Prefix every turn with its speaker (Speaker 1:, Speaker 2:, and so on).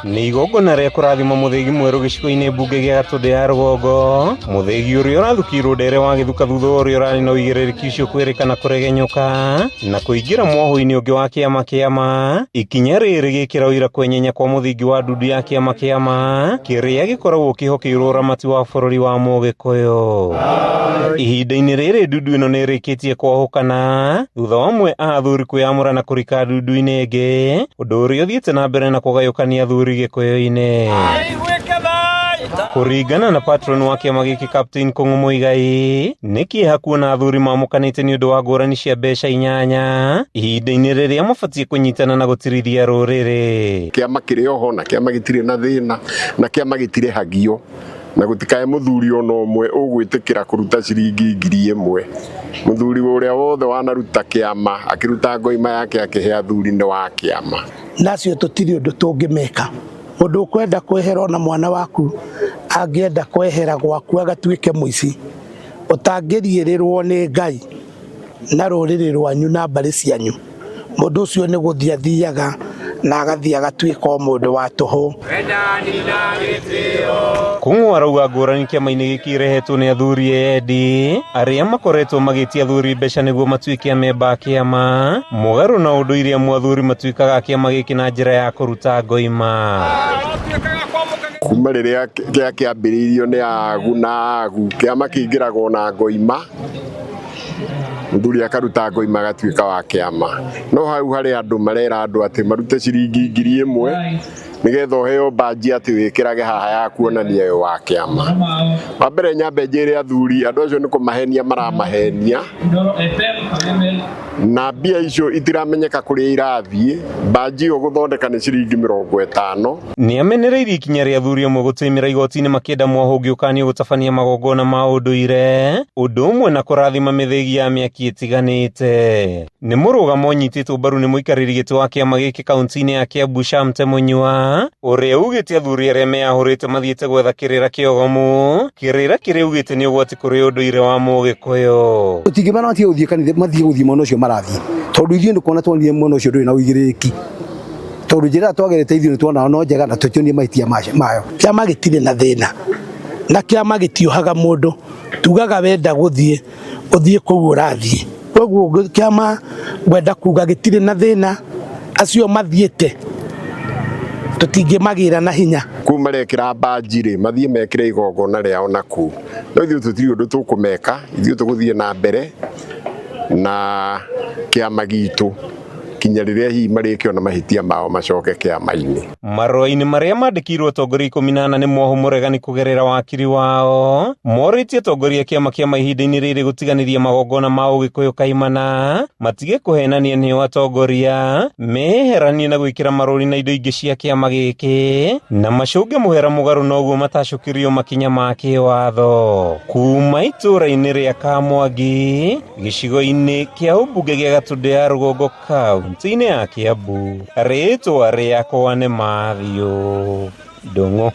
Speaker 1: Nĩ igongona rĩa kũrathima mũthĩgi mwerũ gĩcigo-inĩ mbunge gĩa Gatũndũ ya rũgongo, mũthĩgi ũrĩa ũrathukĩirwo ndere wa gĩthuka thutha wa ũrĩa ũrarĩ na ũigĩrĩrĩki ũcio kwĩrĩkana kũregenyũka na kũingĩra mwahũ-inĩ ũngĩ wa kĩama kĩama. Ikinya rĩrĩ rĩgĩkĩra ũira kwenyenya kwa mũthingi wa ndundu ya kĩama kĩama kĩrĩa gĩkoragwo kĩhokeirwo ũramati wa bũrũri wa Mũgĩkũyũ. Ihinda-inĩ rĩrĩ ndundu ĩno nĩ ĩrĩkĩtie kwahũkana thutha wa amwe a athuri kwĩyamũra na kũrika ndundu-inĩ ĩngĩ, ũndũ ũrĩa ũthiĩte na mbere na kũgayũkania athuri Gĩkũyũ-inĩ. Kũringana na patron wa kĩama gĩkĩ Captain Kũng'ũ Mũigai, nĩ kĩeha kuona athuri mamũkanĩte nĩ ũndũ wa ngũrani cia mbeca inyanya ihinda-inĩ rĩrĩa mabatiĩ kũnyitana na gũtirithia rũrĩrĩ.
Speaker 2: Kĩama kĩrĩ oho na kĩama gĩtirĩ na thĩna na kĩama gĩtirĩhagio na gũtikae mũthuri ona ũmwe ũgwĩtĩkĩra kũruta ciringi 1000. Mũthuri ũrĩa wothe wanaruta kĩama akĩruta ngoima yake akĩhe athuri nĩ wa kĩama.
Speaker 3: Na acio tũtirĩ ũndũ tũngĩmeka. Mũndũ ũkwenda kwehera ona mwana waku angĩenda kwehera gwaku agatuĩke mũici, ũtangĩriĩrĩrwo nĩ Ngai na rũrĩrĩ rwanyu na mbarĩ cianyu, mũndũ ũcio nĩ gũthiĩ athiaga na agathiĩ agatuĩka o mũndũ wa tũhũ.
Speaker 1: Kũng'ũ arauga ngũrani kĩama-inĩ gĩkĩ irehetwo nĩ athuri endi arĩa makoretwo magĩtia athuri mbeca nĩguo matuĩke amemba a kĩama, mũgarũ na ũndũire amu athuri matuĩkaga a kĩama gĩkĩ na njĩra ya kũruta ngoima.
Speaker 2: Kuma rĩrĩa kĩa kĩambĩrĩirio nĩ agu na agu, kĩama kĩingĩragwo na ngoima, mũthuri akaruta ngoima agatuĩka wa kĩama. No hau harĩ andũ marera andũ atĩ marute ciringi 1000 nĩgetha ũheo mbanji atĩ wĩkĩrage haha ya kuonania wĩ wa kĩama. Wa mbere nyambe njĩre athuri, andũ acio nĩ kũmahenia maramahenia, na mbia icio itiramenyeka kũrĩa irathiĩ. Mbanji ĩyo gũthondeka nĩ ciringi 50.
Speaker 1: Nĩamenereirie ikinya rĩa athuri amwe gũtĩmĩra igoti-inĩ makĩenda mwahũ ũngĩ ũkanio gũtabania magongona ma ũndũire, ũndũ ũmwe na kũrathima mĩthĩgi ya mĩaki ĩtiganĩte. Nĩ mũrũgamo ũnyitĩtwo mbaru nĩ mũikarĩri gĩtĩ wa kĩama gĩkĩ kaunti-inĩ ya Kiambu Shamte Mũnyua, ũrĩa ugĩte athuri arĩa meyahũrĩte mathiĩte gwetha kĩrĩra kĩogomu, kĩrĩra kĩrĩa ugĩte nĩ ũgwati kũrĩ ũndũire wa Mũgĩkũyũ.
Speaker 4: Tũtingĩmera matige gũthiĩ kanitha, mathiĩ gũthiĩ mwena ũcio marathiĩ, tondũ ithuĩ nĩ kuona tuonire mwena ũcio ndũrĩ na ũigĩrĩrĩki, tondũ njĩra ĩrĩa twagerete ithuĩ nĩ tuonaga no njega na tũtionire mahĩtia mayo.
Speaker 3: Kĩama gĩtirĩ na thĩna, na kĩama gĩtiohaga mũndũ, tugaga wenda gũthiĩ ũthiĩ kũu ũrathiĩ. Koguo kĩama ngwenda kuga gĩtirĩ na thĩna, acio mathiĩte tũtingĩmagĩra na hinya.
Speaker 2: Kũu marekĩra mbanji rĩ, mathiĩ mekĩre igongona rĩao na kũu, no ithuĩ tũtirĩ ũndũ tũkũmeka, ithuĩ tũgũthiĩ na mbere na kĩama gitũ kinya rĩrĩa hihi marĩkĩona mahĩtia mao macoke kĩama-inĩ.
Speaker 1: Marũa-inĩ marĩa mandĩkĩirwo atongoria 14 nĩ Mwahu Mũregani kũgerera wakiri wao, morĩtie atongoria a kĩama kĩama ihinda-inĩ rĩrĩ gũtiganĩria magongona ma Ũgĩkũyũ kaimana, matige kũhenania nĩo atongoria, meheranie na gwĩkĩra marũri na indo ingĩ cia kĩama gĩkĩ, na macũnge mũhera mũgarũ noguo matacũkĩrio makinya ma kĩwatho. Kuma itũũra-inĩ rĩa Kamwangi, gĩcigo-inĩ kĩa ũmbunge gĩa Gatũndũ ya Rũgongo kaunti-inĩ ya Kiambu, rĩtwa rĩakwa nĩ Mathiũ Ndung'u.